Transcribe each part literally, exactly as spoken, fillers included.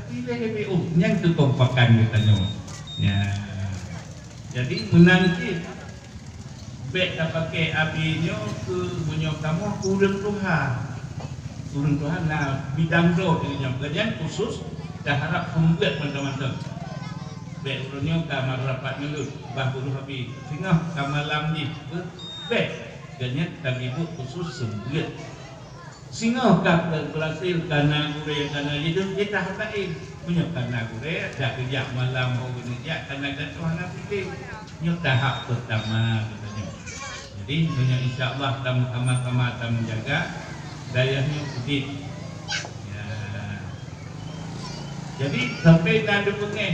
Piléh B U, nyan keukompakan geutanyoe. Ya. Jadi, meunan cit. Bék tapaké abi nyoe keu meunyoe kamoe keu ureuëng tuha. Ureuëng tuha na bidang droe di nyoe. Gobnyan khusus taharab peubuet mantong-mantong. Bék ureuëng nyoe ka marapat ngon lôn, bah bunoh abi. Singoh ka malam jih, bék. Gobnyan tabibuet khusus seumeubeuet. Singoh ka berhasil, ka na gurée, ka na jideuh, jitah laén. Meunyoe ka na gurée, dak geujak malam ho geuneuk jak, ka na gatoh hana pike. Nyoe tahap pertama geutanyoe. Jadi, meunyoe insya Allah tam-, sama-sama tameujaga, dayah nyoe udeb. Ya. Jadi, sampai na dipeungéh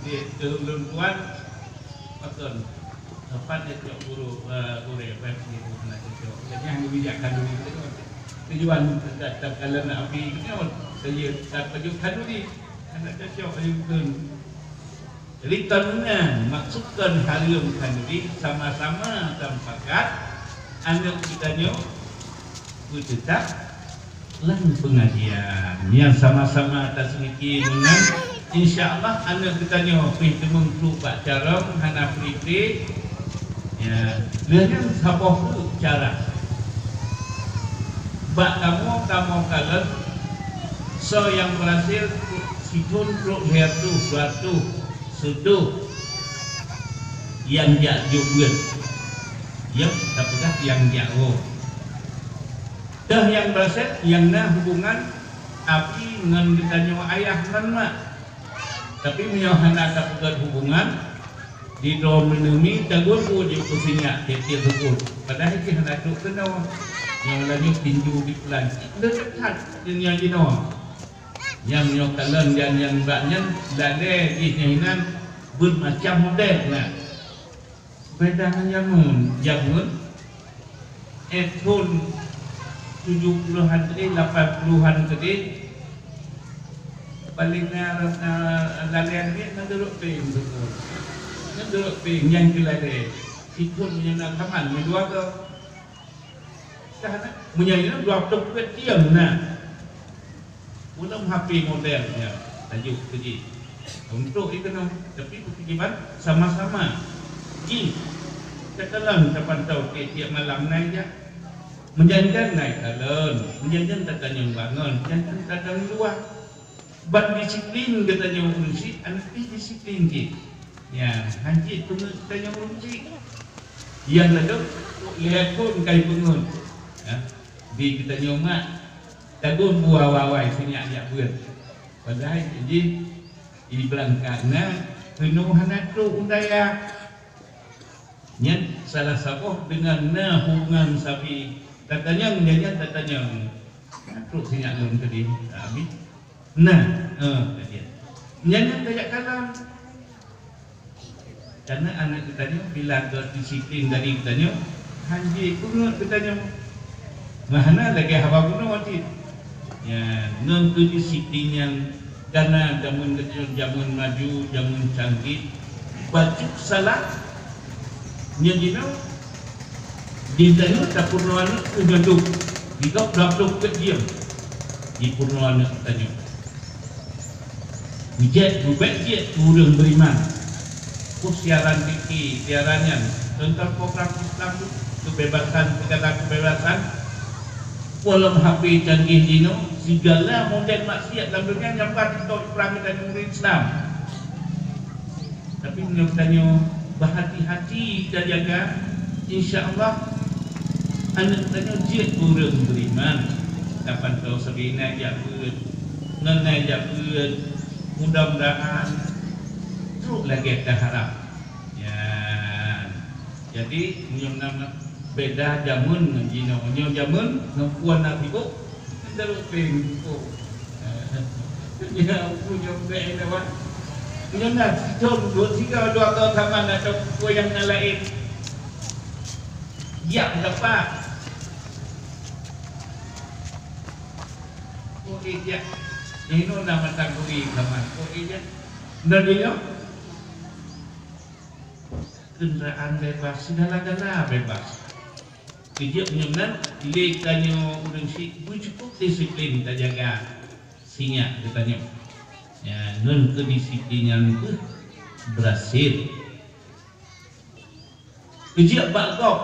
di, di ulôn tuan, pakon. Kapan jicok guru, eh, gurée, apa yang guru nak cocok. Jadi, hanya bijak kanduri tu. Tujuan tak, tak, kalau nak api tu kan, saya tak pajuk kanduri. Anak cocok, saya pun. Jadi, kon nyan, maksud kon hareuem kanduri, sama-sama tamupakat, aneuk geutanyoe beuteutak lam peungajian. Nyang sama-sama taseuki ngon nyan, insya Allah aneuk geutanyoe pih teumeung trok bak carông hana pri-pri. Ya, lheueh nyan saboh teuk cara. Bak kamoe, kamoe kalon soe nyang berhasil sithon trok lhèe reutôh, dua reutôh, seureutôh nyang jak jok beuet. Ya, tapeugah nyang jak rhot. Teuh nyang berhasil, nyang na hubungan api ngon geutanyoe ayah ngon mak. Tapi meunyoe hana tapeugét hubungan, di droe meuneumi tagun buet jih keu sinyak tiep-tiep rukon. Padahai jih hana trok keunoe. Nyang laju tinju di pulan cit le that dunia jinoe. Nyang meunyoe kalon dan nyang bak nyan lalée jih nyan hinan, beuet macam model na. Beda ngon jameun. Jameun, eh, thon tujoh puluhan tadi, lapan puluhan tadi, paling na, na, lalée nyan ngon duruk péng tu. Ngon duruk péng nyan keu lalée. Sikon nyan na kaman, meudua tu. Dah na, meunyoe nyoe dua ploh peuet diem na. Ulôn H P model nyan, tajuk keu jih. Untuk ikeunoe, tapi bukeujiban sama-sama. Jih, takalon tapantau tiep-tiep malam nai jak. Meujan-jan nai kalon, meujan-jan tatanyong bangon, meujan-jan tatanyong luwah. Ban disiplin geutanyoe ureueng syiek, aneuk pih disiplin jih. Nyan, hanjeuet peungeut geutanyoe ureueng syiek. Nyang ladôm, lhèe thon kai peungeut. Ya, di geutanyoe mak, tagun buah wawai sinyak jak beuet. Padahai jih, iblangkat na, keunoe hana trok u dayah. Nyan salah saboh deungon na hubungan sabe. Tatanyong, nyan, nyan tatanyong. Na trok sinyak lôn tadi, abi. Nah, eh, kajian. Nyan, nyan tajak kalam. Karena aneuk geutanyoe bila ke disiplin dari geutanyoe, hanjeuet peungeut geutanyoe. Meuhana lagèe haba bunoe cit. Ya, ngon keudisiplinan karena jameun geutanyoe jameun maju, jameun canggih, bacut salah, nyan jinoe, di tanyoe tapeurunoe aneuk keu nyoe dum. Di gob dua ploh peuet diem, dipeurunoe aneuk tanyoe. Bijéh, beubék jeuet keu ureueng beriman. Peue siaran T V, siaran nyan, teuntang program Islam tu, kebebasan, segala kebebasan. Peue lom H P canggih jinoe, segala model maksiat lam dunia nyang ba TikTok, peurang dan ureueng Islam. Tapi meunyoe tanyoe bahati-hati tajaga, insya Allah aneuk tanyoe jeuet ureueng beriman. Tapantau sabe na jak beuet, ngon na jak beuet, mudah-mudahan trok lagèe taharap. Nyan. Jadi, meunyoe na beda jameun ngon jinoe. Meunyoe jameun ngon puan na sibuk, nyan dalam peng. Oh. Ya, punya bek dah, Wan. Meunyoe na sithon, dua, tiga, dua tahun sama na tahu peue nyang na laén. Yak dapat. Oh, eh, yak. Nyoe na mata guri sama. Oh, eh, yak. Ndak dia? Kendaraan bebas, segala-gala bebas. Keu jeuet nyoe nan, lé tanyoe ureueng syiek beucukup disiplin tajaga sinyak geutanyoe. Ya, ngon kedisiplinan kheueh berhasil. Keujeuet bak gob,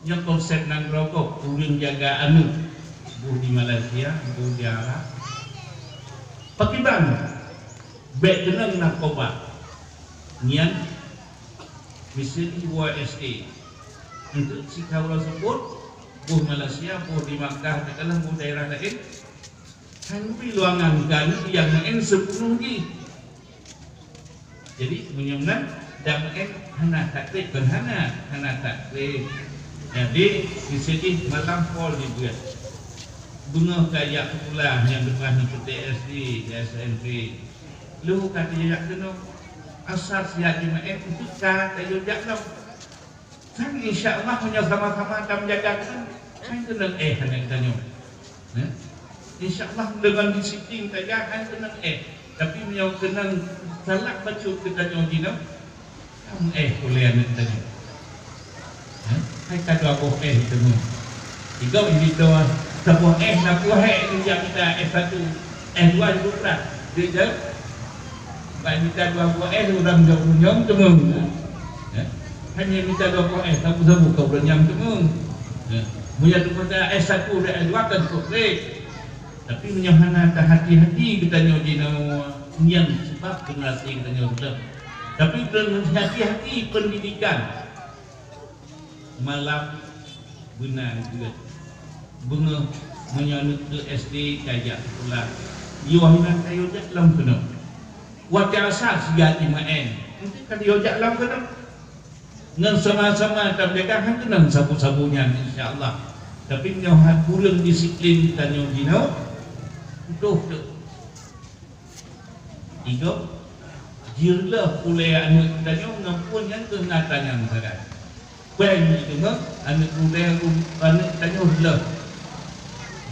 nyoe konsep nanggroe gob, ureuëng jaga aneuëk, boh di Malaysia, boh di Arab. Pakriban, bék keunong narkoba. Nyan, miseue di S D. Untuk sikaula sebut, boh Malaysia, boh di Makkah, takalon boh daerah laén, hana bri luangan keu aneuëk nyang meu'en sipunoh jih. Jadi, meunyoe nan, dan meu'en hana takrib, kon hana, hana takrib. Jadi, miseue jih malam pol jibeuet. Beungoh ka jak sikula nyang teungoh neupeutek S D, S M P. Lheueh ka teujak keunoe, asar siat jimeu'en, untuk ka tayue jak lom. Kan insya Allah meunyoe sama-sama tameujagakan, kan keunong éh aneuk tanyoe. Eh? Insya Allah deungon disiplin saja kan keunong éh. Tapi meunyoe keunong salak bacut geutanyoe jinoe, kan éh ulée aneuk tanyoe. Eh? Hai ka dua boh éh teuma. Tiga ini dua, saboh éh na buah éh, dia kita éh satu, éh dua juga. Dia jawab, Bak mita dua boh éh, urang jok bunyong teumong. Eh? Hanya mita dua boh éh, sabu-sabu keu urang nyang teumong. Eh? Meunyoe teumita éh satu dan éh dua kan cukup baik. Tapi meunyoe hana tahati-hati geutanyoe jinoe, nyan sebab generasi geutanyoe reuloh. Tapi deungon hati-hati pendidikan. Malam beuna geuet. Beungoh meunyoe aneuk keu S D ka jak sikula, yoh inan ka yue jak lom keunoe. Watée asar siat jimeu'en, enteuk ka yue jak lom keunoe. Ngon sama-sama tameujagakan keunoe sabu-sabu nyan, insya Allah. Tapi nyoe han kureueng disiplin tanyoe jinoe, putôh teuk. Tiga, jireuloh ulée aneuk tanyoe ngon phon nyang keu gata nyan sagai. Péng jiteumé aneuk ulée, aneuk tanyoe reuloh.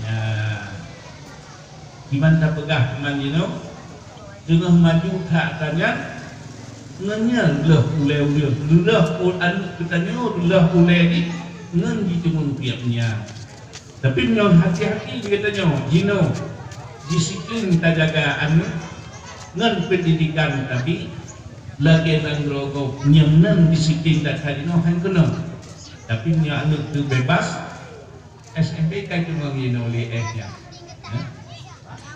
Nyan, kiban tapeugah teuma jinoe, teungoh maju that tanyan, ngon nyan reuloh ulée ureuëng, reuloh u-, aneuk geutanyoe, reuloh ulée jih, ngon jiteumé piep nyan. Tapi meunyoe hati-hati geutanyoe jinoe, disiplin tajaga aneuk ngon pendidikan tabi, lagée nanggroe gob nyang nan disiplin tajaga jinoe han keunong. Tapi meunyoe aneuk teu bebas, S M P ka cuma jinoe lé éh nyan. Hah?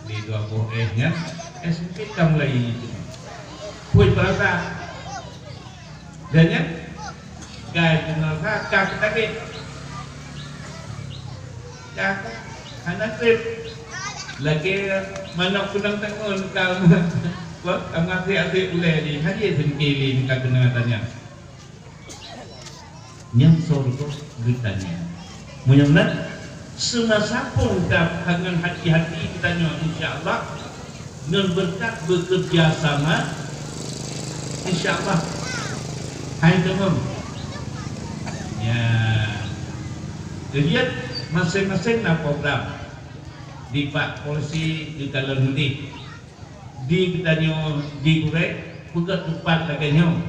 Di dua boh éh nyan, S M P ka mulai itu. Pui perasa. Dan nyan, gai peunasa ka keutagih. Ka hana treb. Lagée manok keunong tangon ka, ka meuasék-asék ulée di, hana sengke lé ka keunong tanya. Nyang soe reutoh geutanyoe. Meunyoe meunan, seumasa phon ka ngon hati-hati geutanyoe, insya Allah, ngon beureukat beukeureuja sama, insya Allah, hai teumon. Ya, keujeuet maséng-maséng na program di Pak Polisi di Talon Mudi. Di geutanyoe di gurée, peugét teumpat lagée nyoe.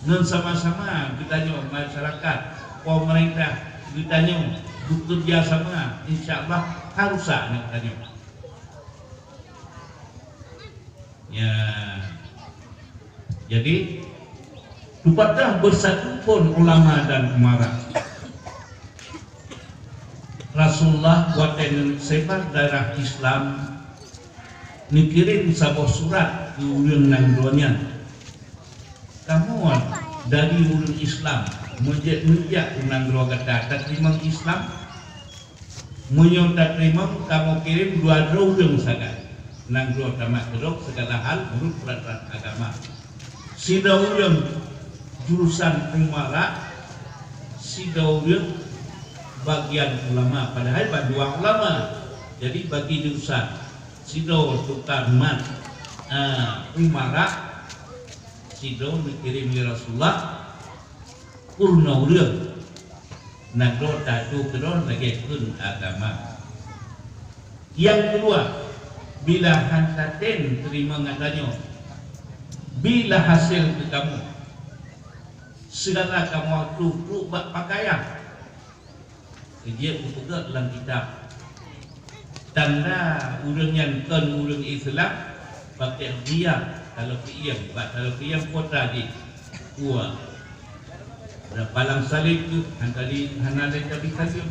Ngon sama-sama geutanyoe masyarakat, pemerintah geutanyoe bekerja sama, insya Allah harôh sa aneuk tanyoe. Ya. Jadi, teupat dah bersatu pun ulama dan umara. Rasulullah watée neusebar daerah Islam, neukirém saboh surat keu ureuëng nanggroe nyan. Kamoe dari ureuëng Islam meujeuet meujak u nanggroe gata tateurimong Islam? Meunyoe tateurimong, kamoe kirém dua droe ureuëng sagai. Nanggroe tamat keudroe sigala hal meunurot peuraturan agama. Sidroe ureuëng jurusan umara, sidroe ureuëng bagian ulama, padahai bandua ulama. Jadi bagi jurusan, sidroe tukang mat, ah, umara, sidroe neukirém lé Rasulullah, peurunoe ureuëng. Nanggroe tatu keudroe lagée kheun agama. Nyang keudua, bila han tatem teurimong geutanyoe, bila hasé keu kamoe, sigala kamoe trok-trok bak peukayan. Keujeuet geupeugét lam kitab, tanda ureuëng nyan kon ureuëng Islam, Pakai riyad, taloe keuieng, bak taloe keuieng kuota jih. Kuah. Bak palang saleb keuh hana lé, hana lé tabi saleuem.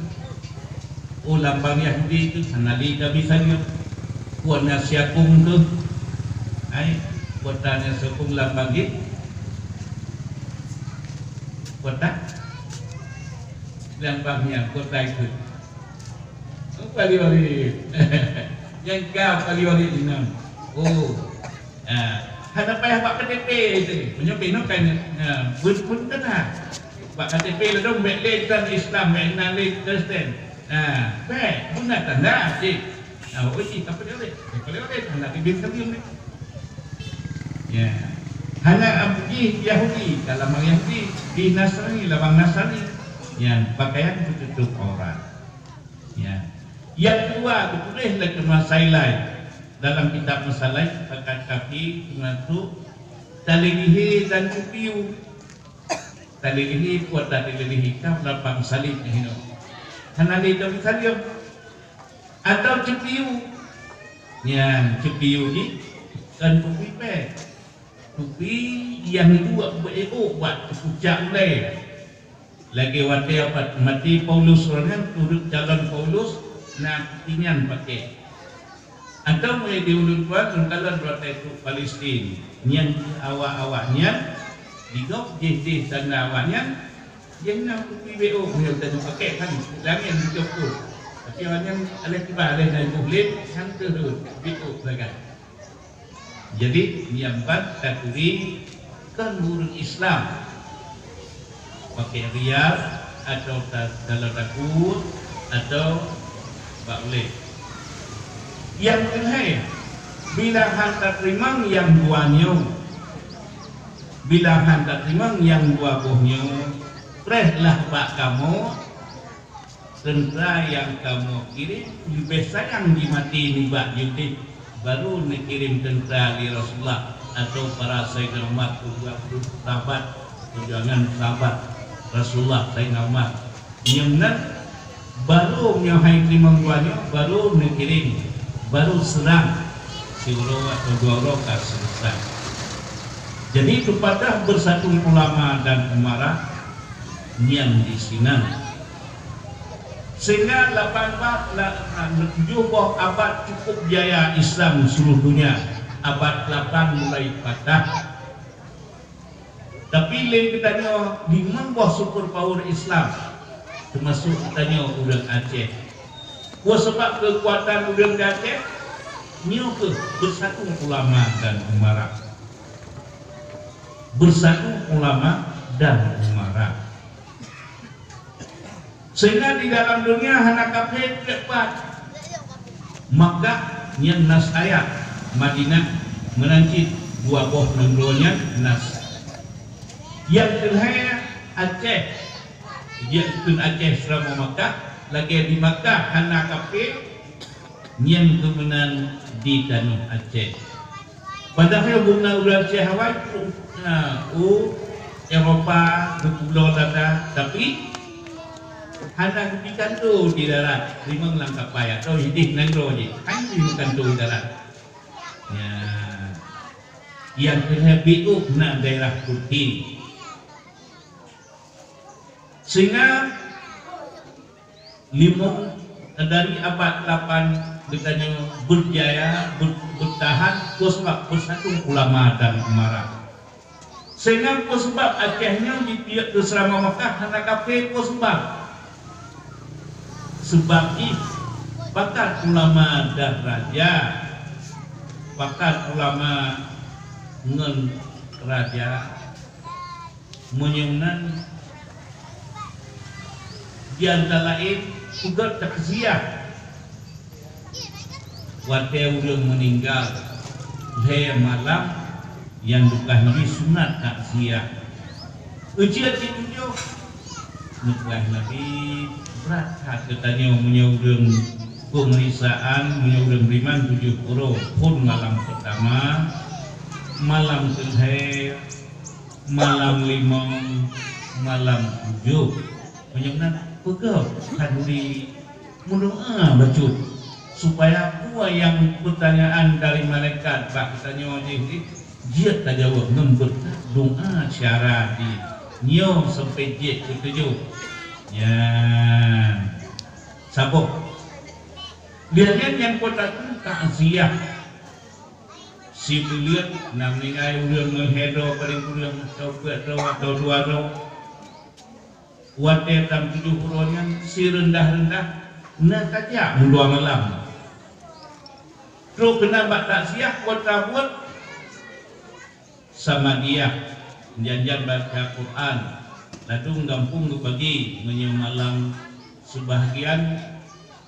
Oh, lambang Yahudi keuh hana lé tabi saleuem. Kuah na siakong keuh. Ai, kuota na siakong lambang jih. Kuota? Lambang nyan, kuota ikot. Oh, pali-pali. Nyang ka pali-pali inong. Oh. Ah, hana payah bak K T P itu. Meunyoe pih nyoe kan, ah, pun, pun kena. Bak K T P ladom bèk lé tan Islam, bèk nan lé Kristen. Ah, bèk, guna tanda cit. Ah, oh, cit, apa dia boleh? Dia boleh, boleh. Hana bibir kalium ni. Ya. Hana abdi Yahudi, dalam Yahudi, di Nasrani, lawang Nasrani. Nyan pakaian beututup aurat. Ya. Nyang keudua, geutuléh lé teuma Sailai dalam kitab Masalah, pakat kaki, peunatuk, talilihe dan cupiu. Talilihe, kuat talilihe, ka lapang salib nyan hinoe. Hana lé tabi saleuem. Atau cupiu. Nyan, cupiu jih kan cupi pèng. Tapi nyang duek beuéok bak teukucak ulèe. Lagèe watèe pat maté Paulus uroe nyan, turot calon Paulus na inyan pakai. Atau meunyoe di ulôn tuan, lôn kalon watèe trok Palestin, nyang awak-awak nyan digop jih-jih tanda awak nyan, jih na kupi beuéok nyang tadi pakai kan, langèt dicopot. Tapi awak nyan alah kiban, alah na iboh lé, nyan teuh beuéok sagai. Jadi, nyang ban taturi kon ureueng Islam pakai riyad atau ta-, dalam takut atau bak ulèe. Nyang keuhai, bila han tateurimong nyang dua nyoe, bila han tateurimong nyang dua boh nyoe, preh lah bak kamoe, teuntra nyang kamoe kirém leubeh sayang jimaté nibak jih, baru neukirém teuntra lé Rasulullah atau para Saidina Umar, sahabat, peujuangan sahabat Rasulullah Saidina Umar. Nyang nan baru nyoe hai teurimong dua nyoe, baru neukirém, baru seurang siuroe atau dua uroe ka seuleusoe. Jadi, teupadah beusatu ulama dan umara nyang di sinan. Sehingga lapan abad, la-, tujoh boh abad cukup jaya Islam seluruh dunia. Abad lapan mulai patah. Tapi lé geutanyoe limong boh super power Islam, teumasuk geutanyoe ureueng Aceh. Peue sabab keukuatan ureueng di Aceh? Nyoe keuh beusatu ulama dan umara. Beusatu ulama dan umara. Sehingga di dalam dunia hana kafé peuet pat. Makkah nyan nas ayat, Madinah meunan cit dua boh nanggroe nyan nas. Nyang keuhai Aceh, jikheun Aceh seuramoe Makkah, lagèe di Makkah hana kafé, nyan keuh meunan di tanoh Aceh. Padahai bunoe ureueng Aceh awai, na, u Eropa, geupulo lada, tapi hana geupikanto di darat, limong lam kapai atau hideh nanggroe jih, hana geupikanto di darat. Ya, nyang keuhai beuéok na daerah Turki. Sehingga limong dari abad lapan geutanyoe beujaya, ber-, beutahan, peue sabab beusatu ulama dan umara. Sehingga peue sabab Aceh nyoe jipiôh keu seuramoe Makkah hana kafé, peue sabab? Sabab jih pakat ulama dan raja, pakat ulama ngon raja. Meunyoe nan, di antara laén peugöt takziah. Watèe ureueng meuninggal, lhèe malam nyang dipeugah Nabi sunat takziah. Ujeuen jitujoh, neupeugah Nabi brat that geutanyoe meunyoe ureueng peumeriksaan, meunyoe ureueng beriman tujoh uroe, phôn malam peurtama, malam keulhèe, malam limong, malam tujoh. Meunyoe na peugah khanduri meudoa bacut. Supaya peue nyang peutanyaan dari malaikat bak geutanyoe jih, jeuet tajaweueb ngon beureukat doa syara jih. Nyoe sampoe jeuet keu tujoh. Nyan. Saboh. Lheueh nyan nyang kota takziah. Sibuleuen na meuninggai ureuëng ngon lhèe droe paléng kureueng, atau peuet droe, atau dua droe. Watèe tam tujoh uroe nyan sireundah-reundah na tajak meudua malam. Trok keunan bak takziah, kota buet Samadiyah, jan-jan baca Quran. Ladôm gampông geubagi, meunyoe malam seubahgian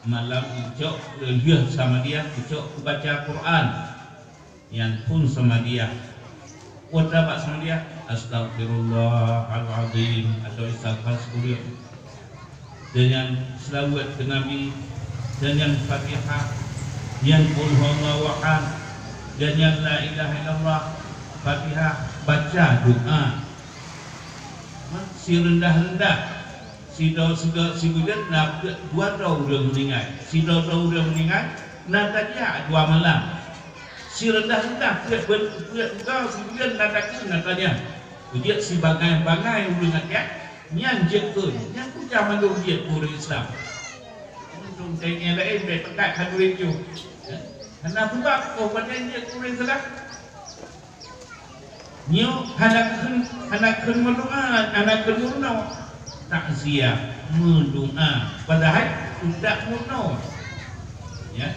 malam icok lheueh Samadiyah icok baca Quran. Nyan phon Samadiyah. Kota bak Samadiyah, "Astaghfirullahal azim," atau istighfar sikureueng. Dan nyan seulaweuet keu Nabi, dan nyan Fatihah, nyan Qul Huwallahu Ahad, dan nyan La Ilaha Illallah, Fatihah, baca doa. Sireundah-reundah, sidroe-sidroe sibuleuen na peuet dua droe ureuëng meuninggai. Sidroe-droe ureuëng meuninggai na tajak dua malam. Sireundah-reundah peuet ben-, peuet droe sibuleuen na takheun na tajak. Beujeuet sibangai-bangai ureuëng até nyan jeuet kheun, nyan kucah mandum jeuet keu ureuëng Islam. Untung tanyoe laén bèk peugah khanduri jih. Hana peugah, oh, pajan jeuet keu ureuëng Islam. Nyoe hana kheun, hana kheun meudoa, hana kheun meurunoe. Takziah, meudoa, padahai utak meurunoe. Ya.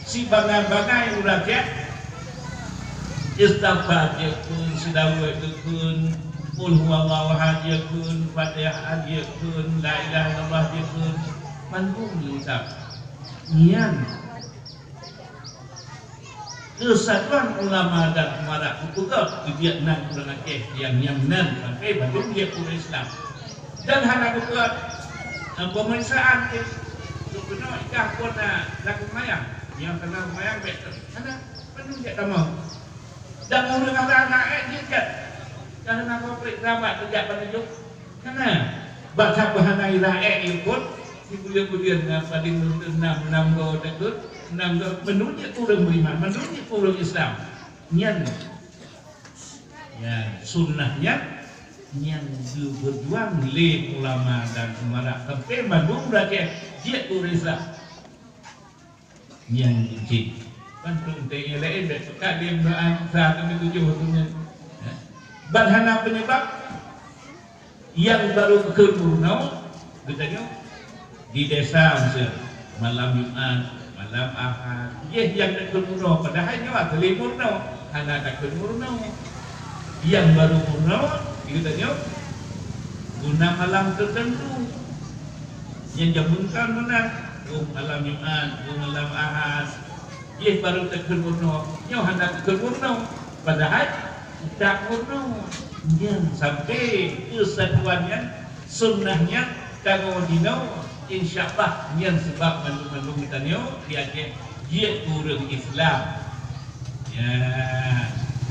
Sibangai-bangai ureuëng jih, istighfar jeuet kheun, seulaweuet jeuet kheun, Qul Huwallahu Ahad jeuet kheun, Fatihah jeuet kheun, La Ilaha Illallah jeuet kheun, mandum lengkap. Nyan Keusatuan ulama dan umara geupeugah keubiet nan ureuëng Aceh nyang nyan meunan sampoe bandum jeuet keu ureuëng Islam. Dan hana geupeugah, eh, pemeriksaan jih. Geupeugah ikah pun na lagu mayang. Nyang keunan mayang bèk hana, bandum jeuet tamong. Dan ureuëng hana-hana ék jeuet, dan hana pabrik rabat teujak bandum. Hana. Bak that peuhana ira ék yue phon, sibuleuen-buleuen na padum nam, nam goe takheun, nam goe meunurot ureuëng beriman, meunurot ureuëng Islam. Nyan. Nyan sunnah nyan, nyang geubeujuang lé ulama dan umara sampoe mandum rakyat jeuet ureuëng Islam. Nyang cit. Bandum teuh nyang laén bèk peugah lé meudoa sa keuneuk tujoh tu nyan. Ha? Ban hana peunyeubab, nyang barô kheun meurunoe, geutanyoe di desa miseue, malam Jumat, malam Ahad, jih nyang takheun meurunoe, padahai nyoe asai meurunoe, hana takheun meurunoe. Nyang barô meurunoe, geutanyoe guna malam teuteuntu. Nyang jameun kan meunan, oh malam Jumat, oh malam Ahad, jih barô takheun meurunoe, nyoe hana takheun meurunoe, padahai utak meurunoe. Nyan sampoe keusatuan nyan, sunnah nyan, tangoe jinoe, insya Allah nyan sabab mandum-mandum geutanyoe di Aceh jeuet keu ureuëng Islam. Ya,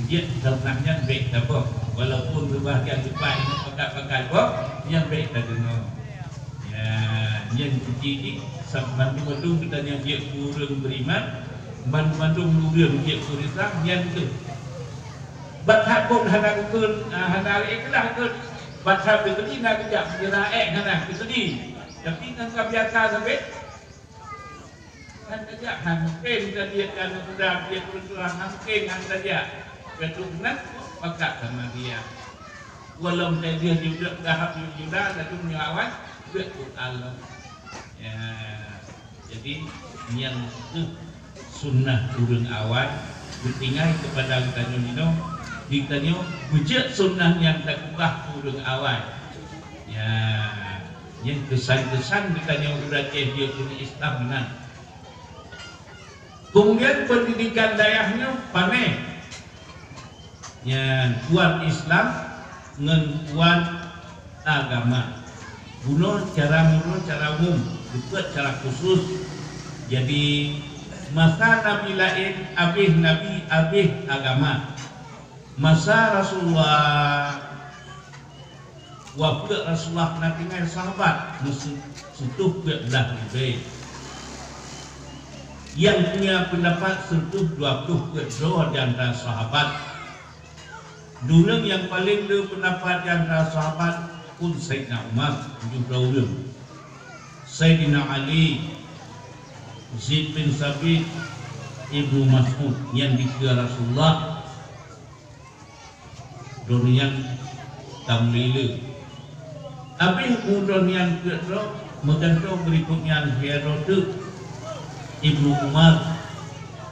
jeuet sunnah nyan bèk taboh, walaupun reubah nyang lupa ingat pakat-pakat boh, nyan bèk tadeungoe. Ya, nyan suci jih, sab-, mandum-mandum geutanyoe jeuet keu ureuëng beriman, mandum-mandum ureuëng jeuet keu Islam, nyan kheueh. Bak that phon hana geukheun, ah, hana ikhlas kheueh. Bak that teukeudi na geujak meunyeurah ék hana teukeudi. Tapi ngon ka biasa sabe, Kan tajak han mungken tajak dan muda dia kebetulan han mungken han tajak. Betul benar pakat sama dia. Walau tajak juga dahab juga tapi punya awal betul Allah. Ya. Jadi nyan kheueh sunnah ureuëng awai geutinggai keupada geutanyoe jinoe, geutanyoe beujeuet sunnah nyan takeubah ureuëng awai. Ya. Nyan keusan-keusan geutanyoe ureuëng Aceh jeuet keu Islam meunan. Keumudian, peundidikan dayah nyoe pané. Nyan kuat Islam ngon kuat agama. Bunoe cara, bunoe cara umum, bukon cara khusus. Jadi, masa nabi laén, abéh nabi, abéh agama. Masa Rasulullah, wafeuet Rasulullah na tinggai sahabat, meusu-, sutôh peuet blah leubeh. Nyang punya peundapat seureutôh dua ploh peuet droe di antara sahabat. Ureuëng nyang paleng le peundapat di antara sahabat pun Saidina Umar, tujoh droe ureuëng. Saidina Ali, Zaid bin Sabit, Ibnu Mas'ud nyang dikeue Rasulullah. Droeneuh nyan tam lé le. Abéh u droeneuh nyan peuet droe, meugantoe beurikot nyan lhèe droe teuk, Ibnu Umar,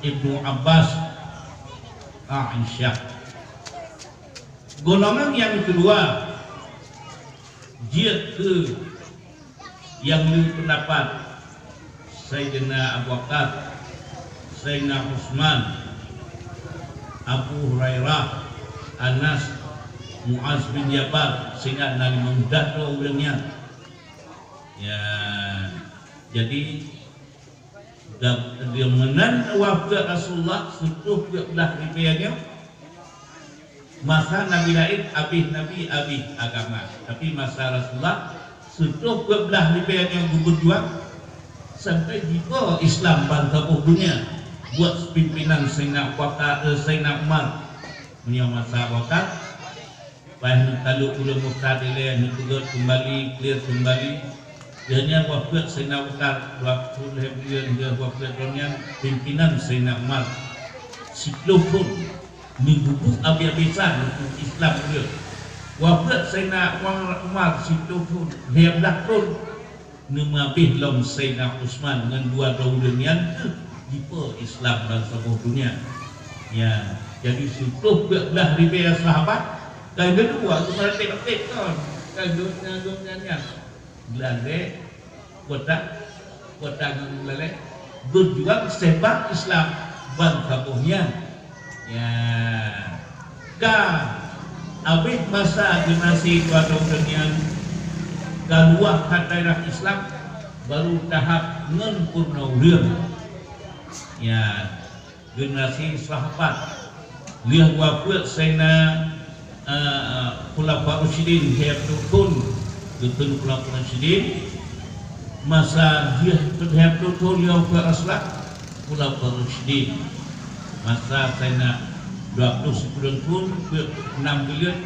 Ibnu Abbas, Aisyah. Golongan nyang keudua jeuet keu nyang le peundapat Saidina Abu Bakar, Saidina Utsman, Abu Hurairah, Anas, Muaz bin Jabal, sehingga na limong blah droe ureuëng nyan. Ya, jadi, gab-, meunan wafeuet Rasulullah seureutôh peuet blah ribèe nyoe, Masa nabi laén abéh nabi, abéh agama, tapi masa Rasulullah seureutôh peuet blah ribèe nyang geubeujuang sampai jiba Islam ban saboh donya buet pimpinan Saidina Abu Bakar, eh, Saidina Umar. Meunyoe masa Abu Bakar, paih neutalok ureuëng murtad ilèe, neupeugèt keumbali, clear keumbali. Lheueh nyan wafeuet Saidina Abu Bakar, dua ploh lhèe buleuen lheueh wafeuet droe nyan, pimpinan Saidina Umar siploh thon. Neububuet abéh-abésan huköm Islam ulôn. Wafeuet Saidina Umar, Umar siploh thon, lhèe blah thon, neumeuabéh lom Saidina Utsman ngon dua droe ureuëng nyan keuh jiba Islam ban saboh donya. Ya, jadi siploh peuet blah ribèe sahabat, dan keudua, teuma raték-raték kon, kan, geuh nyan, geuh nyan, nyan. Geulalée, kota, kota ngon geulalée, beujuang seubab Islam ban saboh nyan. Ya, ka abéh masa generasi dua droe nyan, ka luwah that daerah Islam, baru tahap ngon peurunoe ureuëng. Ya, generasi sahabat. Lheueh wafeuet Saidina, eh, Khulafa Rasyidin, lhèe ploh thon, geukheun Khulafa Rasyidin. Masa lheueh, lhèe ploh thon lheueh wafeuet Rasulullah, Khulafa Rasyidin. Masa Saidina dua ploh sikureueng thon, peuet, nam buleuen,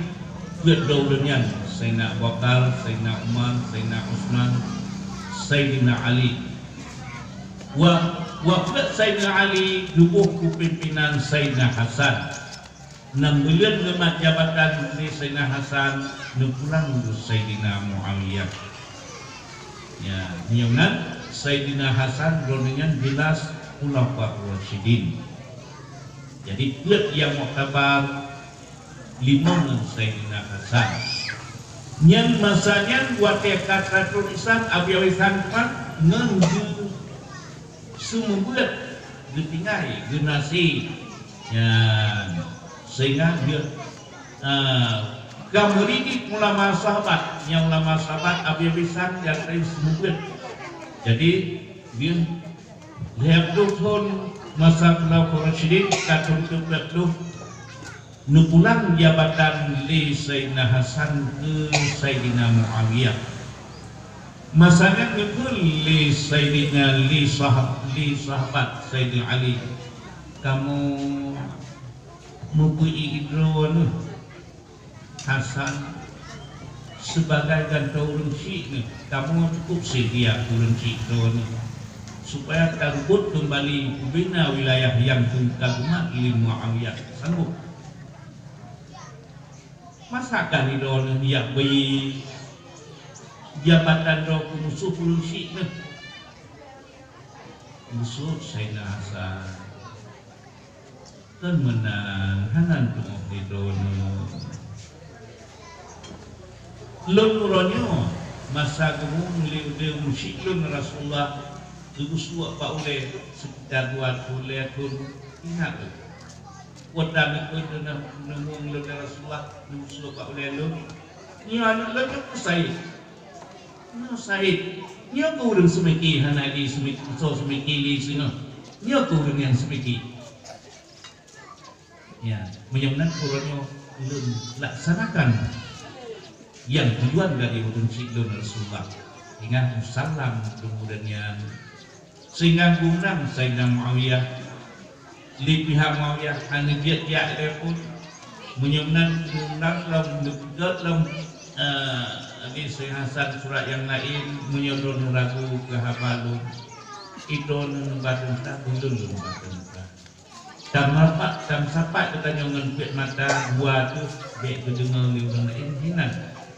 peuet droe ureuëng nyan, Saidina Abu Bakar, Saidina Umar, Saidina Utsman, Saidina Ali. Wa-, wafeuet Saidina Ali tuboh keu pimpinan Saidina Hasan. Nam buleuen geumat jabatan lé Saidina Hasan neupulang keu Saidina Muawiyah. Ya, nyoe nan Saidina Hasan droeneuh nyan jeulaih Khulafa Rasyidin. Jadi, peuet nyang muktabar limong ngon Saidina Hasan. Nyan masa nyan watée ka teuka Islam, Abi Hasan ngon geu-, seumeubeuet geutinggai, geunasé. Nyan, sehingga dia, ah, ka meuridik ulama sahabat, nyang ulama sahabat Abi Hasan nyang laén seumeubeuet. Jadi, dia lhèe ploh thon masa Khulafa Rasyidin, ka thon keupeuet ploh, neupulang jabatan lé Saidina Hasan keu Saidina Muawiyah. Masa nyan geukheun lé Saidina, lé sahab-, lé sahabat Saidina Ali, "Kamoe meupeu-ié droeneuh Hasan sibagai gantoe ureuëng chik nyoe, kamoe cukup seutia keu ureuëng chik droeneuh, supaya tareubot keumbali bubena wilayah nyang ka geumat lé Muawiyah." Sanggob? Masa ka droeneuh jak bri jabatan droe keu musoh ureuëng chik nyoe? Musoh Saidina Hasan. Kon meunan, hana tu'oh lé droeneuh. Lôn uroe nyoe, masa geumueng lé ureuëng musyrik lôn Rasulullah, geubeusuek bak ulée sekitar dua thon lhèe thon, ingat lôn. Watée neukheun neuneumueng lôn lé Rasulullah, geubeusuek bak ulée lôn. Nyoe aneuk lôn nyoe Said. Nyoe Said. Nyoe keuh ureuëng seumiki hana di seumiki, soe seumiki di singoh. Nyoe keuh ureuëng nyang seumiki. Ya, meunyoe meunan uroe nyoe lôn laksanakan nyang tujuan dari ureuëng chik lôn Rasulullah. Ingat musalam keumudian nyan Sehingga geuundang Saidina Muawiyah. Di pihak Muawiyah hana jeuet jak lé phon. Meunyoe meunan geuundang lom, geupeugét lom, eh, di Saidina Hasan surat nyang laén, meunyoe droeneuh ragu keu haba lôn, droeneuh neuba teuntang, ulôn lôn ba teuntang. Tameusapat, tameusapat geutanyoe ngon peuet mata, dua teuh bék geudeungoe lé ureuëng laén, hinan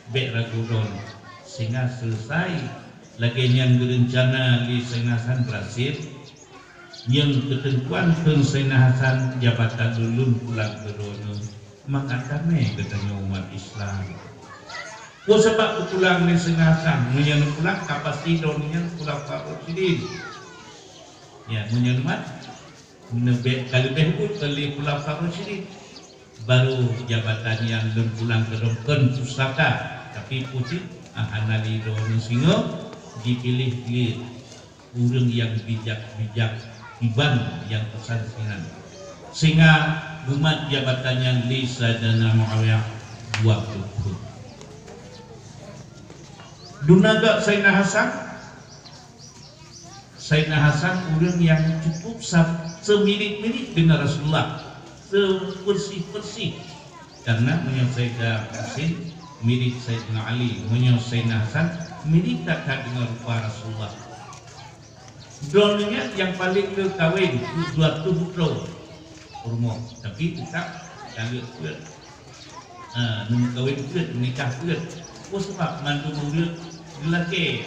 bék ragu droeneuh. Sehingga selesai lagée nyang geureuncana lé Saidina Hasan, berhasil. Nyang keuteuntuan kheun Saidina Hasan, jabatan lôn pulang keu droeneuh, mangat damé geutanyoe umat Islam. Peue sabab geupulang lé Saidina Hasan? Meunyoe neupulang, ka pasti droeneuh nyan khulafa rasyidin. Ya, meunyoe neumat, neubek ka leubeh buet keu lé khulafa rasyidin. Baru jabatan nyan lôn pulang keu droe kon pusaka, tapi pucit, ah, hana lé droeneuh singoh, jipiléh lé ureuëng nyang bijak-bijak kiban nyang peusan sinan. Sehingga geumat jabatan nyan lé Saidina Muawiyah dua ploh thon. Duna gak Saidina Hasan, Saidina Hasan ureuëng nyang cukup sa-, semirit-mirit dengan Rasulullah, sepersis-persis. Karena meunyoe Saidina Husain mirit Saidina Ali, meunyoe Saidina Hasan mirit that-that dengan rupa Rasulullah. Droeneuh nyan nyang paleng le kawen, dua ploh putroe rumoh, tapi teutap taleuek peuet. Ha, neumeukawen peuet, meunikah peuet. Peue sabab mandum ureuëng geulakée?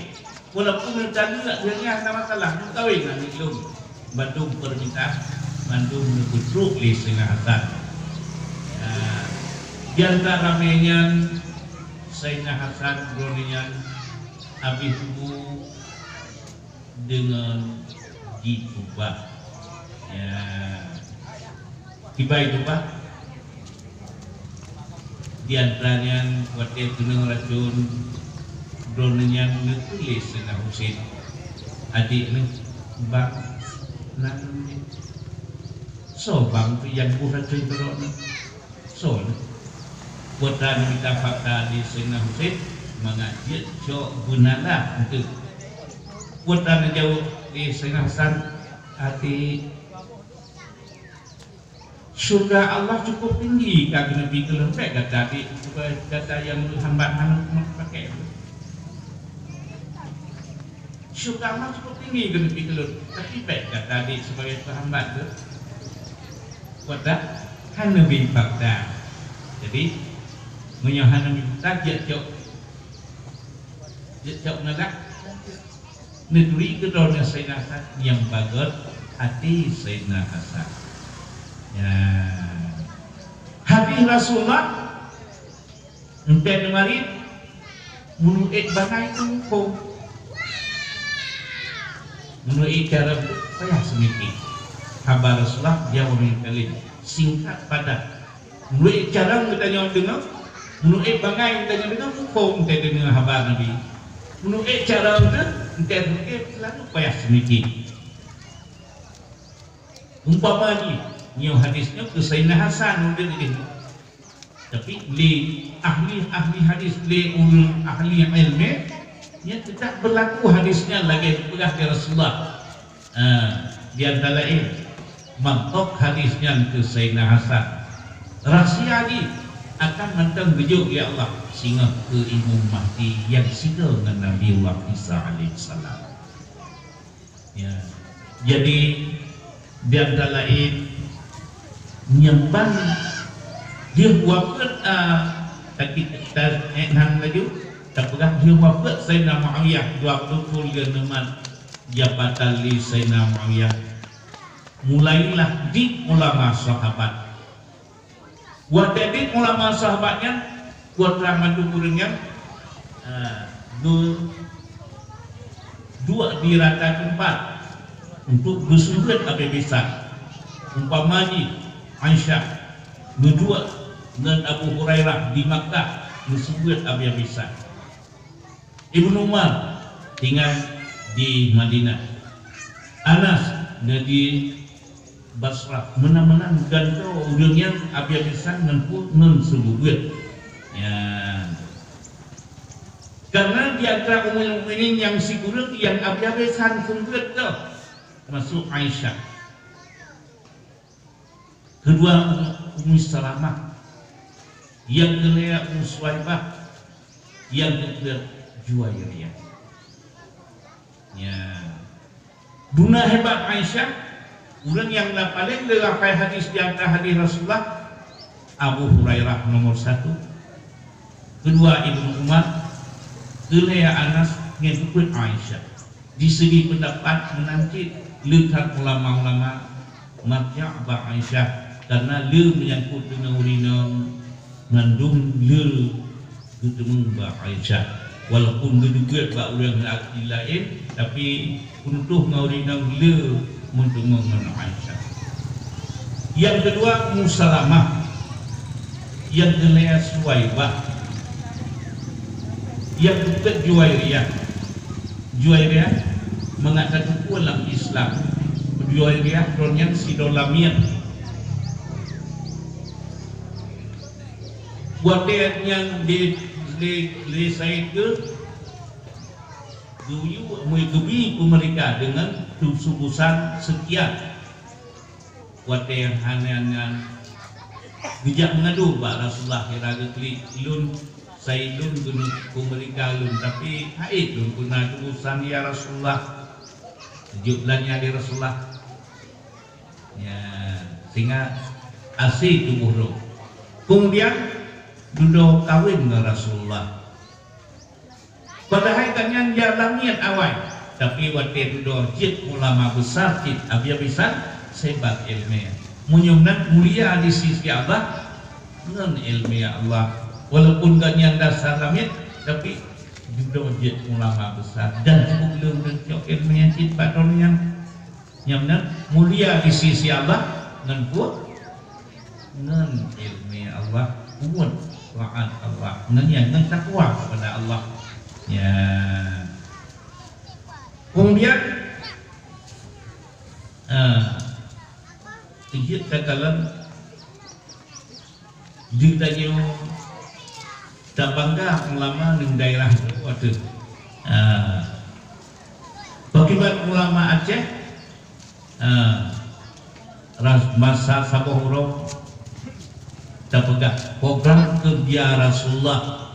Walaupun neutaleuek, ureuëng nyan hana masalah, neumeukawen aneuk lôn. Bandum peureunintah, bandum neupeutrok lé Saidina Hasan. Ha, di antara ramé nyan, Saidina Hasan droeneuh nyan habéh tuboh deungon jitubah. Ya. Kiban jitubah, di antara nyan watée keunong racon, droeneuh nyan neutuléh Saidina Husain, adék neuh, bang, na lôn nyoe. Soe bang tu nyang boh racon keu droeneuh? Soe lé? Putra neumita fakta di Saidina Husain mangat jeuet cok beunala eunteuk. Putra neujaweueb di Saidina Hasan, "Até, syurga Allah cukup tinggi ka geuneubri keu lôn, bék gata di, gata nyang meuhambat hana meupaké." Syurga Allah cukup tinggi keuneuk bri keu lôn, tapi bék gata di sibagai peuhambat lôn. Buet dah, hana bri fakta. Jadi, meunyoe hana bri fakta, jeuet cok, jeuet cok ngadak. Neuturi keu droeneuh Saidina Hasan nyang bagot hati Saidina Hasan. Ya. Hadis Rasulullah, Eunteuk neumarit, meunurot bangai teuh muphom. Meunurot cara payah seumiki. Haba Rasulullah jaweueb kalim, singkat, padat. Meunurot cara geutanyoe deungoe, meunurot bangai geutanyoe deungoe, muphom teudeungoe haba Nabi. Meunurot cara teuh, eunteuk seumiki, selalu payah seumiki. Umpama jih, nyoe hadis nyoe keu Saidina Hasan udeb jih. Tapi lé ahli-ahli hadis, lé ureuëng ahli ilmu, nyan teutap beulaku hadis nyan lagée peugah lé Rasulullah. Ah, di antara laén, mantok hadis nyan keu Saidina Hasan. Rahsia jih akan mantong geujok lé Allah singoh keu Imam Mahdi nyang sidroe ngon Nabiullah Isa alaihissalam. Ya. Jadi, di antara laén, nyang ban lheueh wafeuet, a, taki-, ta-, eh, nan laju, tapeugah lheueh wafeuet Saidina Muawiyah, dua ploh thon lheueh neumat jabatan lé Saidina Muawiyah, mulailah diet ulama sahabat. Watée diet ulama sahabat nyan, buet rang mandum ureuëng nyan, ah, geuduek di rata teumpat untuk geuseumeubeuet abée-abée san. Umpama jih, Aisyah geuduek ngon Abu Hurairah di Makkah geuseumeubeuet abée-abée san. Ibnu Umar tinggai di Madinah. Anas na di Basrah. Meunan-meunan gantoe ureuëng nyan abée-abée san ngon peue, ngon seumeubeuet. Ya. Karena di antara ummul mukminin nyang sikureueng nyang abée-abée san seumeubeuet teuh. Termasuk Aisyah. Keudua Ummu Salamah. Nyang keulhèe Ummu Suwaibah. Nyang keupeuet Juwairiyah. Ya. Duna hebat Aisyah, ureueng nyang na paleng le hafai hadis di antara hadis Rasulullah, Abu Hurairah nomor satu, keudua Ibnu Umar, keulhèe Anas, ngon keupeuet Aisyah. Di segi peundapat meunan cit le that ulama-ulama marja' bak Aisyah, karna le meunyangkot deungon ureueng inong mandum le geuteumé bak Aisyah. Walaupun geudeubuet bak ureueng laén, tapi peunutoh ngon ureueng inong le meuteumé ngon Aisyah. Nyang keudua Ummu Salamah, nyang keulhèe Suwaibah, nyang keupeuet Juwairiyah. Juwairiyah mangat tateupeue lam Islam. Juwairiyah droe nyan sidroe lamiet. Watèe nyan di, di, di Said geu-, geuyue, geubri peumeurintah deungon tusubusan sekian. Watèe nyan hana nyan geujak meungadu bak Rasulullah, kira geuklik, "Lôn, Said lôn keuneuk peumeurintah lôn, tapi hait lôn peuna tubusan, ya Rasulullah. Jeuet lanya di Rasulullah." Ya, sehingga asé tuboh lôn. Kemudian, dudoe kawin ngon Rasulullah. Padahai gobnyan jak lamiet awai, tapi watèe dudoe jeuet ulama besar cit, abis-abisan sebat ileumèe. Meunyoe nan mulia di sisi Allah ngon ileumèe Allah. Walaupun gobnyan dasar lamiet, tapi dudoe jeuet ulama besar dan cukup leuem cok ileumèe cit bak droe nyan. Nyang meunan mulia di sisi Allah ngon peue? Ngon ileumèe Allah, buet taat Allah, ngon nyan, ngon takwa kepada Allah. Ya. Kemudian, ah, jeuet takalon Di tanyoe tabangga ulama ngon daerah droe teuh. Ah. Pakiban ulama Aceh, ah, ras-, masa saboh uroe tapeugah program keureuja Rasulullah.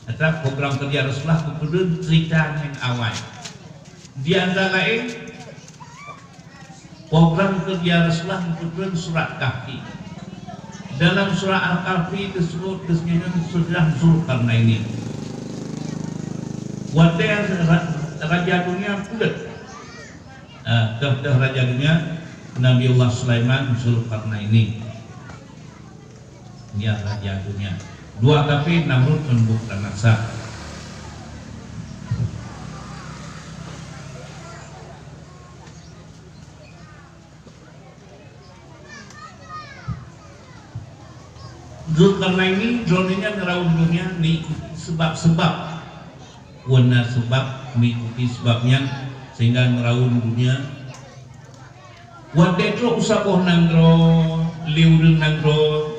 Ata program keureuja Rasulullah geupeudeueng cerita ngon awai. Di antara laén, program keureuja Rasulullah geupeudeueng surat Kahfi. Dalam surat Al-Kahfi teusebut, teuseunyum sudah Zulkarnaini. Watèe ra-, raja dunia peuleut, ah, teuh-teuh raja dunia, Nabiullah Sulaiman Zulkarnaini. Nyan raja dunia. Dua kafé, Namrud ngon Bukhtanasar. Zulkarnaini, droeneuh nyan neuraun dunia meuikuti seubab-seubab. Wan na seubab meuikuti seubab nyan sehingga neuraun dunia. Watèe trok u saboh nanggroe, lé ureueng nanggroe,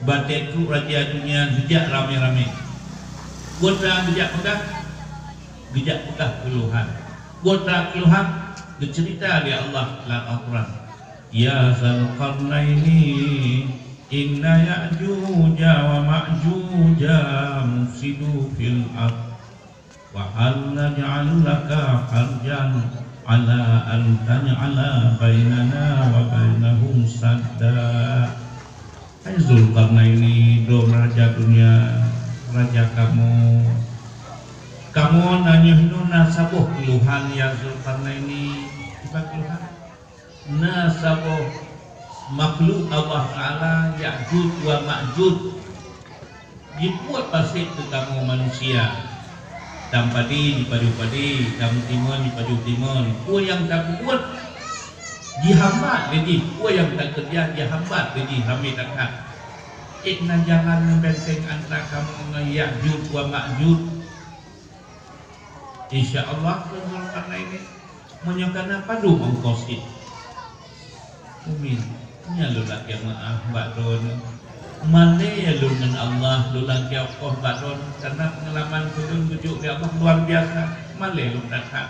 watèe trok raja dunia geujak ramé-ramé. Buet geujak peugah, geujak peugah keuluhan. Buet keuluhan geuceurita lé Allah lam Al-Quran. Ya Zulkarnaini, inna Ya'juja wa Ma'juja mufsidu fil ard. Wa hal naj'alu laka harjan ala an taj'ala bainana wa bainahum sadda. Hai Zulkarnaini, droe raja dunia, raja kamoe. Kamoe na nyoe hinoe na saboh keuluhan, ya Zulkarnaini. Kiban keuluhan? Na saboh makhluk Allah Taala, Ya'juj wa Ma'juj, jipuet pasét keu kamoe manusia. Tam padé jipajoh padé, tam timon jipajoh timon. Peue nyang tapeubuet jihambat lé jih, peue nyang takeureuja jihambat lé jih, ramé that-that. Ék na jalan nyang beunteng antara kamoe ngon Ya'juj wa Ma'juj. Insya Allah, kheun Zulkarnaini, meunyoe kana padum ongkos jih. Umin, nyan lôn lakèe meu'ah bak droeneuh. Malèe lôn ngon Allah, lôn lakèe ongkos bak droeneuh, karena peungalaman ulôn geujok lé Allah luar biasa. Malèe lôn that-that.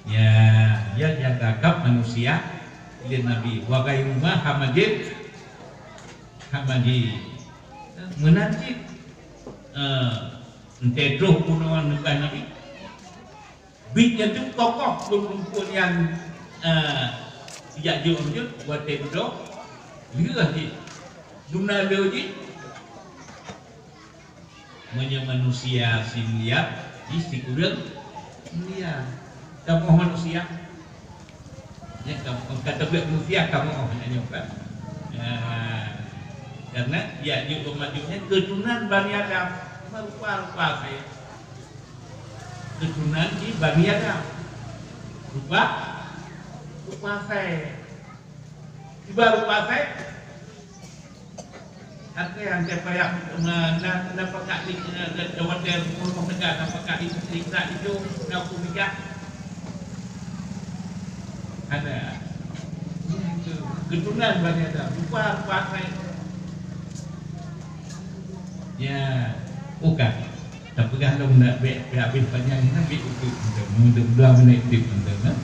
Ya, ya, nyang kakab manusia lé Nabi. Wa ghairuhuma hamajin, hamaji. Meunan cit, eh, entée troh bunoe leubeh Nabi. Bit nyan tu tokoh peurumpun nyang, eh, jak jeuet watée dudoe, lheueh jih. Duna lheueh jih, meunyoe manusia si mulia, jih sikureueng mulia. Kamoe manusia. Nyan kamoe, ka teubiet manusia kamoe nyan nyoe kan. Nah, karena Ya'juj wa Ma'juj nyan keuturunan Bani Adam. Rupa-rupa asèe. Keuturonan di Bani Adam. Rupa, rupa asèe. Iba rupa asèe. Asèe nyang payah na, na, na pakat di, na, na, na watèe rumoh tangga, na pakat di, di, na ijo, na kupiah. Ada. Keuturonan Bani Adam. Rupa, rupa asèe. Ya, bukan. Tapeugah lom nak bèk, bèk habéh panyang nyan, bèk teuk mantong. Meuteuk dua minèt teuk mantong, nah.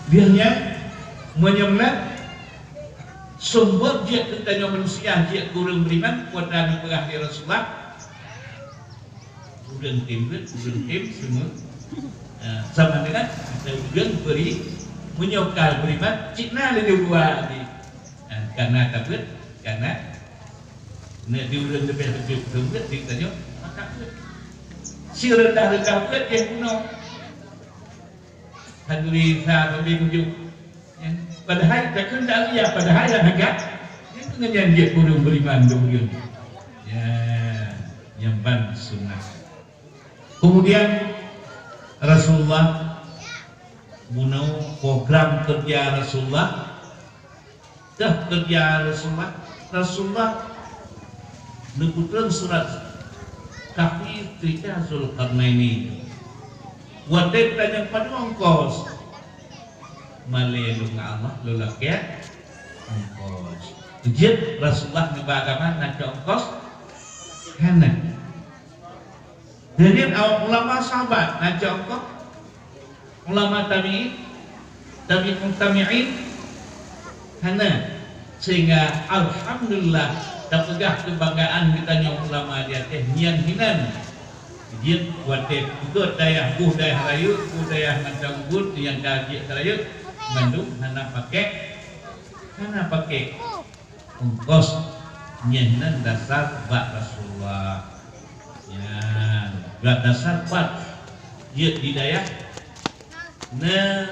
Lheueh nyan, meunyoe meunan, seumbot jeuet keu tanyoe manusia, jeuet keu ureueng beriman, peue nyang geupeugah lé Rasulullah, ureueng tem beuet, ureueng tem seumeu-, eh, sama dengan ureueng beri-, meunyoe ka beriman, cit na lé dua jih. Eh, kana ka beuet, kana Neuk di ureueng leubeh beutôi beutôi di tanyoe, maka beuet. Si rendah-rendah beuet jih bunoe. Hana sa sabe kuju. Ya. Padahai takheun dak lia, padahai dak haga. Nyan keuh nyan jeuet ureueng beriman dong ureueng. Ya, nyang ban sunnah. Kemudian Rasulullah bunoe program kerja Rasulullah Teuh keureuja Rasulullah, Rasulullah neupeutrön surat Kahfi teuka Zulkarnaini. Watèe tanyong padum ongkos, malèe lôn ngon Allah lôn lakèe ongkos. Jeuet Rasulullah neuba agama na cok ongkos? Hana. Deungon awak ulama sahabat na cok ongkos? Ulama tabi'in, tabi'ut tabi'in, hana. Sehingga alhamdulillah tapeugah keubanggaan geutanyoe ulama di Aceh nyan hinan. Jeuet watèe peugöt dayah, boh dayah rayeuk, boh dayah mantong buet nyang ka jeuet rayeuk, mandum hana pakèk, hana pakèk. Ongkos nyan nan dasar bak Rasulullah. Nyan, bak dasar pat jeuet di dayah. Na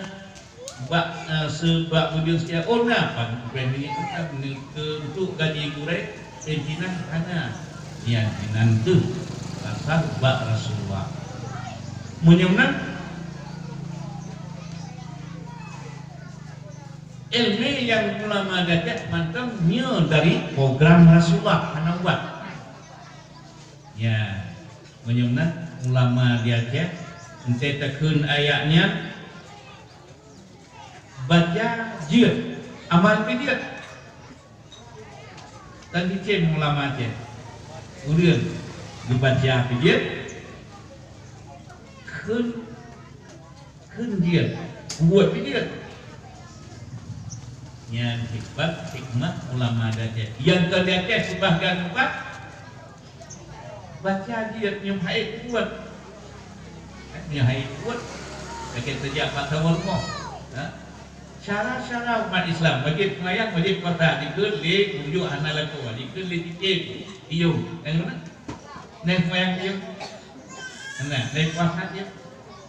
bak, eh, seubab budeue seutia, oh, na pan upèh minyeuk mantong keu untuk gaji gurèe, eh, jinan hana. Nyan jinan teuh dasar bak Rasulullah. Meunyoe meunan, Ileumèe nyang ulama gagah mantong nyoe dari program Rasulullah hana ubah. Ya, meunyoe meunan ulama di Aceh, eunteuk takheun ayat nyan, baca jeuet, amal pih jeuet. Tan cicém ulama Aceh. Ureueng geubaca pih jeuet, kheun Kheun jeuet, buet pih jeuet. Nyan hikmat, hikmah ulama di Aceh. Nyang kon di Aceh seubahgian teumpat, baca jeuet nyoe hai buet. Nyoe hai buet. Lagèe tajak bak saboh rumoh. Ha? Syara-syara umat Islam, wajéb seumayang, wajéb puasa, dikeue lé ujoe hana lakoe, dikeue lé cicém, iyong. Nyang mana? Nyan seumayang iyong. Hana, nyan puasa iyong.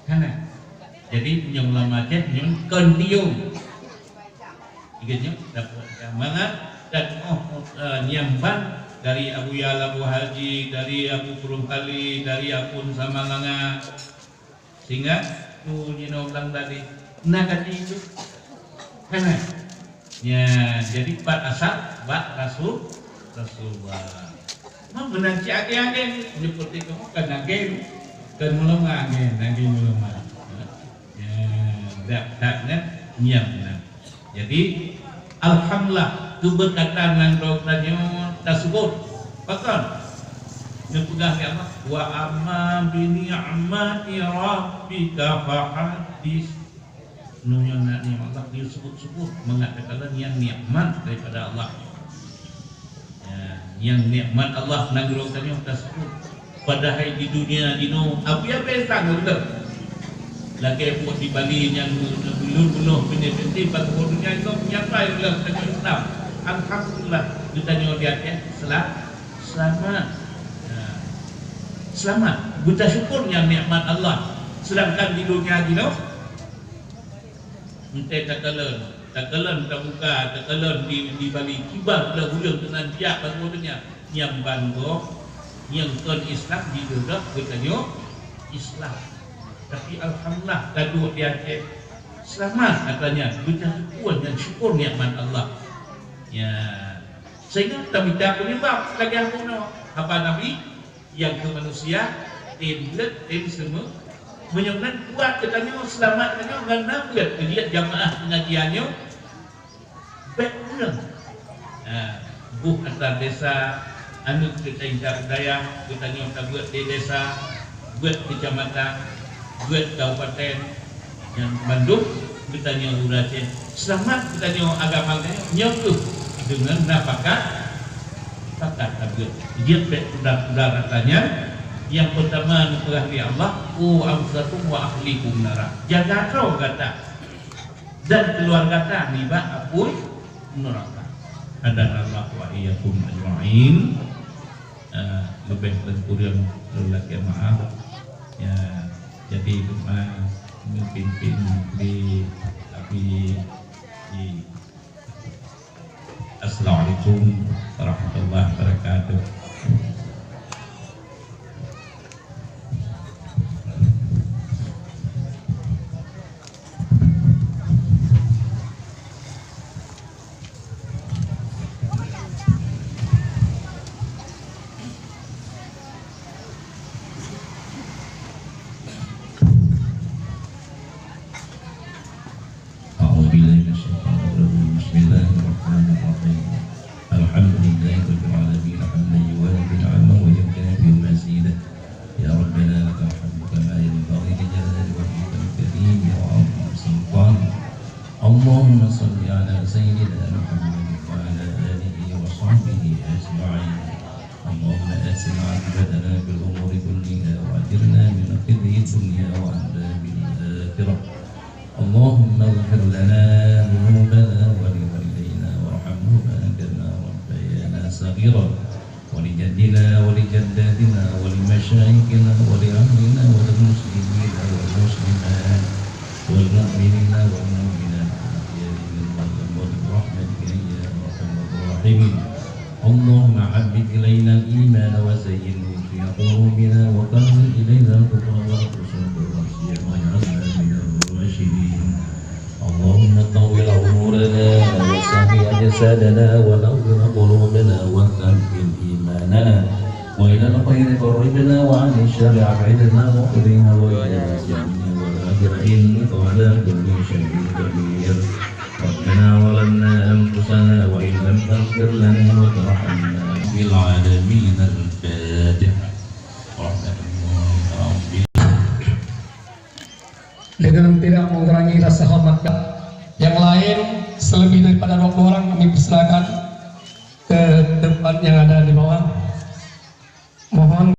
Hana. Jadi, meunyoe ulama Aceh, nyoe kon iyong. Ingat nyoe, dapat mangat dan oh, eh, nyang ban dari Abuya Labuhan Haji, dari Abu Purun Kali, dari Abu Samalanga. Sehingga tu jinoe ulang tadi na kati itu. Kan? Ya, jadi pat asal bak Rasul Rasulullah. Mah meunan cit ageng-ageng nyeupeuti kamoe kan ageng, kan ulama ageng, ageng ulama. Ya, dak dak kan nyang meunan. Jadi, alhamdulillah, keubeukatan nanggroe tanyoe taseubut. Pakon? Neupeugah lé Allah, "Wa amma bi ni'mati rabbika fahaddits." Meunyoe na nikmat Allah, dia sebut-sebut, mangat takalon nyan nikmat daripada Allah. Ya, nyang nikmat Allah nanggroe tanyoe taseubut. Padahai di dunia jinoe, api-api sang ureueng. Lagèe buet di Bali nyang bunoh-bunoh, pinah-pinah, bak buet dunia nyoe, nyapai ureueng tanyoe Islam. Alhamdulillah, geutanyoe di Aceh sela-, selamat. Ya. Selamat. Geuta syukur nyan nikmat Allah. Sedangkan di dunia jinoe, Eunteuk takalon, takalon tabuka, takalon di, di Bali, kiban ureueng-ureueng keunan jak bak ureueng nyan, nyang ban gob, Nyang kon Islam jideuh geutanyoe Islam. Tapi alhamdulillah, ka duek di Aceh. Seulamat katanya, beusyukur nyan syukur nikmat Allah. Ya. Sehingga tamita penyebab lagèe bunoe haba Nabi nyang keu manusia, tem beuet, tem seumeu. Meunyoe nan kuat geutanyoe, seulamat geutanyoe ngon na beuet keu jeuet jamaah pengajian nyoe. Bèk ureueng. Ha, boh atra desa, aneuk keu tingkat dayah, geutanyoe tabeuet di desa, beuet keucamatan, beuet kabupaten, nyan bandum geutanyoe ureueng Aceh. Seulamat geutanyoe agama geutanyoe nyoe keuh deungon na pakat, pakat tabeuet. Jeuet bèk pudar-pudar atra nyan. Nyang peurtama neupeugah lé Allah, "Qu anfusakum wa ahlikum nara." Jaga droe gata dan keuluwarga gata nibak apui neuraka. Hadanallahu wa iyyakum ajma'in. Eh, leubeh dan kureueng lôn lakèe maaf. Ya, jadi teuma meupimpin di Abi di Assalamualaikum warahmatullahi wabarakatuh. أعوذ بالله من الشيطان الرجيم. بسم الله الرحمن الرحيم. الحمد لله رب العالمين، حمدا يوافي نعمه ويكافئ مزيده. يا ربنا لك الحمد كما ينبغي لجلال وجهك الكريم وعظيم سلطانك. اللهم صل على سيدنا محمد وعلى آله وصحبه أجمعين. اللهم أحسن عاقبتنا في الأمور كلها وأجرنا من خزي الدنيا وعذاب الآخرة. اللهم اغفر لنا ذنوبنا ولوالدينا وارحمهما كما ربيانا صغيرا، ولجدنا ولجداتنا ولمشايخنا ولأهلنا وللمسلمين والمسلمات والمؤمنين والمؤمنات الأحياء منهم والأموات برحمتك يا أرحم الراحمين. اللهم حبب إلينا الإيمان وزينه في قلوبنا وكره إلينا الكفر والفسوق والعصيان واجعلنا من الراشدين. اللهم طول عمرنا وسهل أجسادنا ونور قلوبنا وثبت إيماننا وإلى الخير قربنا وعن الشر أبعدنا واقضنا وإلى الجنة والآخرة إنك على كل شيء قدير. ربنا ظلمنا أنفسنا وإن لم تغفر لنا وترحمنا. رب العالمين. الفاتحة. الحمد لله رب العالمين. Dengan tidak mengurangi rasa hormat yang lain, selebih daripada dua puluh orang kami persilakan ke tempat yang ada di bawah. Mohon